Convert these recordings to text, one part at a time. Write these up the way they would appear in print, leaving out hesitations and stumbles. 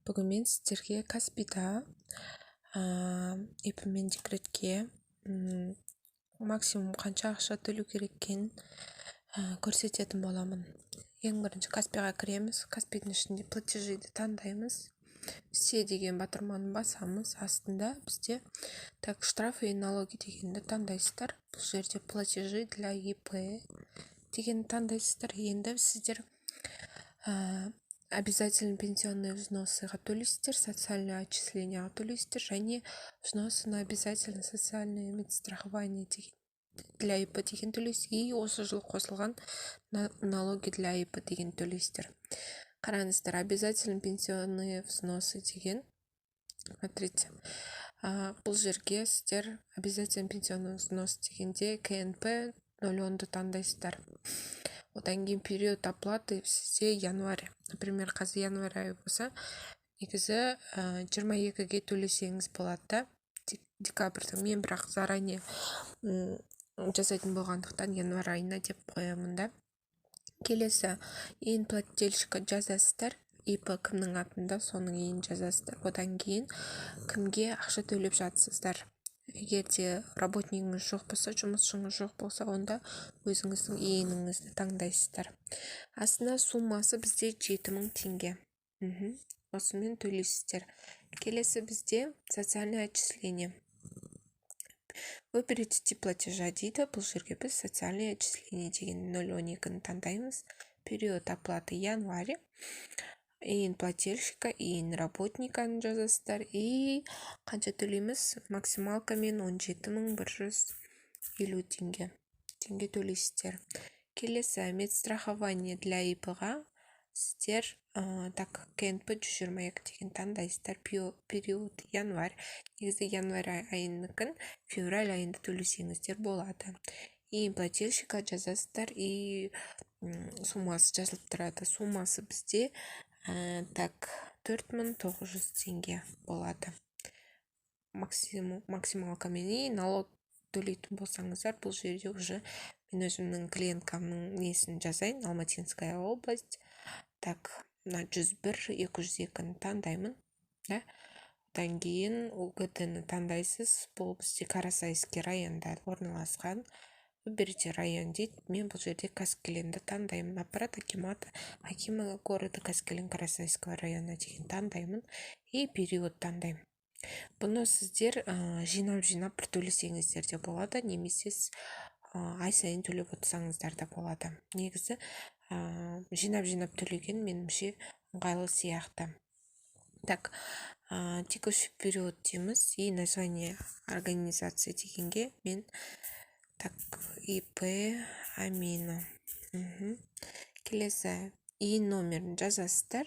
Бүгін мен сіздерге Каспида ИП-мен декретке максимум қанша ақша төлеу керек екенін көрсететін боламын. Ең бірінші Каспиға кіреміз. Каспидің ішінде «Платежи» ді таңдаймыз. «Все» деген батырманы басамыз. Астында бізде, так, «Штрафы и налоги» дегенді таңдайсыздар. Бұл жерде «Платежи для ИП» дегенді таңдайсыздар. Енді сіздер обязательный пенсионный взносы ға төлейсіздер, социальный отчисления ға төлейсіздер және взносы на обязательное социальное медстрахование деген для ИП деген төлейсіз и осы жылы қосылған налоги для ИП деген төлейсіздер. Қараңыздар, обязательный пенсионные взносы деген, смотрите, бұл жерге сіздер обязательный пенсионный взнос дегенде КНП 0,10-ды таңдайсыздар. Одан кейін период оплаты сізде январь, например, қазір январь айы болса, негізі 22-ге төлесеңіз болады да декабрьдің. Мен бірақ заранее жасайтын болғандықтан, январь айына деп қоямын да. Келесі ИИН плательщика жазасыздар. ИП кімнің атында, соның ИИН жазасыздар. Одан кейін кімге ақша төлеп жатсыздар? Егер де работнигіңіз жоқ болса, жұмысшыңыз жоқ болса, онда өзіңіздің ИИН-іңізді таңдайсыздар. Астына суммасы бізде 7000 теңге. Осымен төлейсіздер. Келесі бізде социальное отчисление. «Выберите тип платежа» дейді. Бұл жерге біз «Социальное отчисление» деген 0,12-ні таңдаймыз. Период оплаты январь. ИИН плательщика, ИИН работника ны жазасыздар. И қанша төлейміз? Максималка мен 17 150 теңге төлейсіздер. Келесі медстрахование для ИП ға сіздер, так, КНП 122 деген таңдайсыздар. Период январь. Негізі январь айыныкін февраль айында төлесеңіздер болады. И плательщика жазасыздар, и суммасы жазылып тұрады. Суммасы бізде, так, 4900 теңге болады максимум, максималкамен. И налог төлейтін болсаңыздар, бұл жерде уже мен өзімнің клиентка мның несін жазайын. Алматинская область, так, мына 101202-ні таңдаймын да. Одан кейін УГД ні таңдайсыз. Бұл бізде Карасайский районда орналасқан. «Выберите район» дейді. Мен бұл жерде Каскеленді таңдаймын. «Аппарат акимата акима города Каскелен Карасайского района» деген таңдаймын и период таңдаймын. Бұны сіздер жинап жинап бір төлесеңіздер де болады немесе ай сайын төлеп отырсаңыздар да болады. Негізі жинап жинап төлеген, меніңше, ыңғайлы сияқты. Так, «Текущий период» дейміз и «Название организации» дегенге мен, так, ИП Амина. Келесі ИИН номерін жазасыздар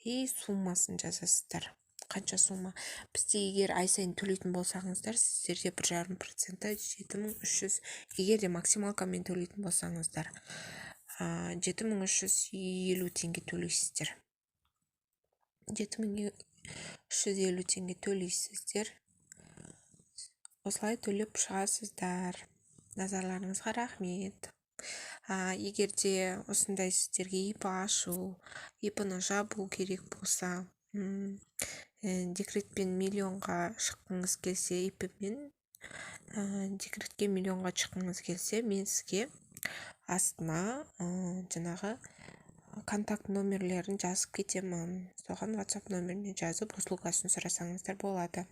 и суммасын жазасыздар. Қанша сумма бізде? Егер ай сайын төлейтін болсаңыздар, сіздерде 1,5 проценті 7300. Егер де максималкамен төлейтін болсаңыздар, 7350 теңге төлейсіздер. 7350 теңге төлейсіздер. Осылай төлеп шығасыздар. Назарларыңызға рахмет. Егер де осындай сіздерге ИП ашу, ИП ны жабу керек болса, декретпен миллионға шыққыңыз келсе, ИП мен декретке миллионға шыққыңыз келсе, мен сізге астына жаңағы контакт номерлерін жазып кетемін. Соған WhatsApp номеріне жазып, услуга сын сұрасаңыздар болады.